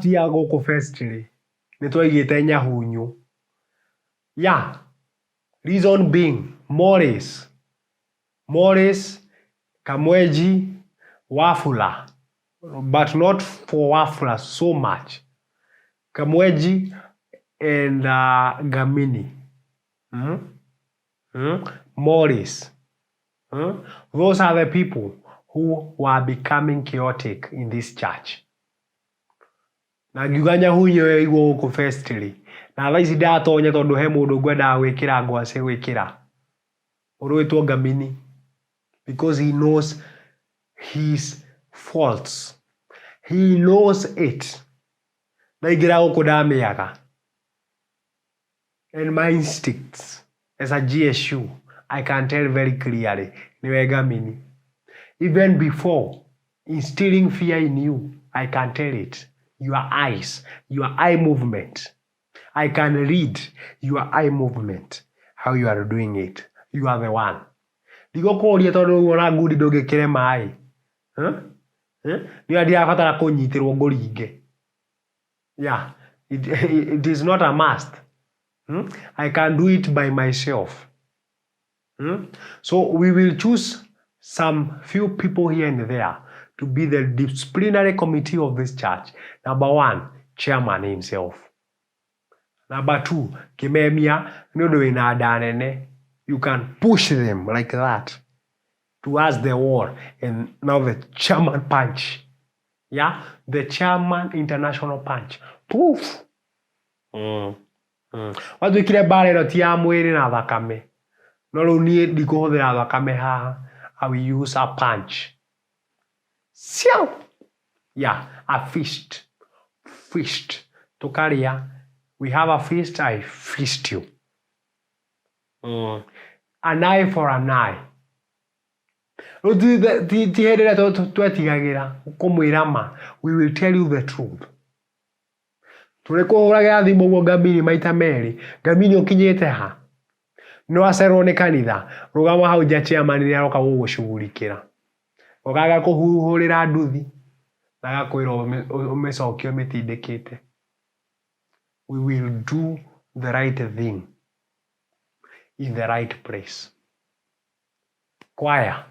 Last year gũkũ fest rĩ, nĩ twaigĩte Nyahunyu. Yeah, reason being Morris, Morris, Kamweji, Wafula, but not for Wafula so much. Kamweji and Gamini. Morris. Those are the people who were becoming chaotic in this church. Na ngiuga Nyahunyu ĩyo ĩigwo gũkũ fest rĩ, na thaa ici ndatonya tondũ he mũndũ ngwendaga gwĩkĩra ngwacĩ gwĩkĩra. Mũndũ wĩtwo Gamini. Because he knows his faults. He knows it. Ndaingĩra gũkũ ndamĩaga. And my instincts as a GSU, I can tell very clearly nĩwe Gamini. Even before instilling fear in you, I can tell it. Your eyes, your eye movement. I can read your eye movement, how you are doing it. You are the one. Ndigũkũria tondũ rĩu ona ngundi ndũngĩkĩrema ĩ. Huh? Huh? Niĩ ndirabatara kũnyitĩrwo ngũringe. Yeah, it is not a must. I can do it by myself. So we will choose some few people here and there to be the disciplinary committee of this church. Number one, chairman himself. Number two, Kimemia, nĩ ũndũ wĩna nda nene. You can push them like that towards the wall and now the chairman punch. Yeah, the chairman international punch. Poof. Watuĩkire mbara ĩno ti ya mwĩrĩ na thakame. No rĩu niĩ ndikũhũthĩra thakame haha. I will use a punch. Ciao. Yeah, a fist. Fist. Tũkarĩa. We have a fist, I fist you. An eye for an eye. Rĩu ti hĩndĩ ĩrĩa twetigagĩra kũmwĩra ma. We will tell you the truth. Tũrĩ kũhũragĩra thimũ ũguo Ngamini maita merĩ. Ngamini ũkinyĩte ha? Nĩ wacererwo nĩ kanitha. Rũgama hau nja chairman nĩ aroka gũgũcugurikĩra. Okaga kũhuhũrĩra nduthi na agakwĩra ũmĩcokie ũmĩtindĩkĩte. We will do the right thing in the right place. Choir.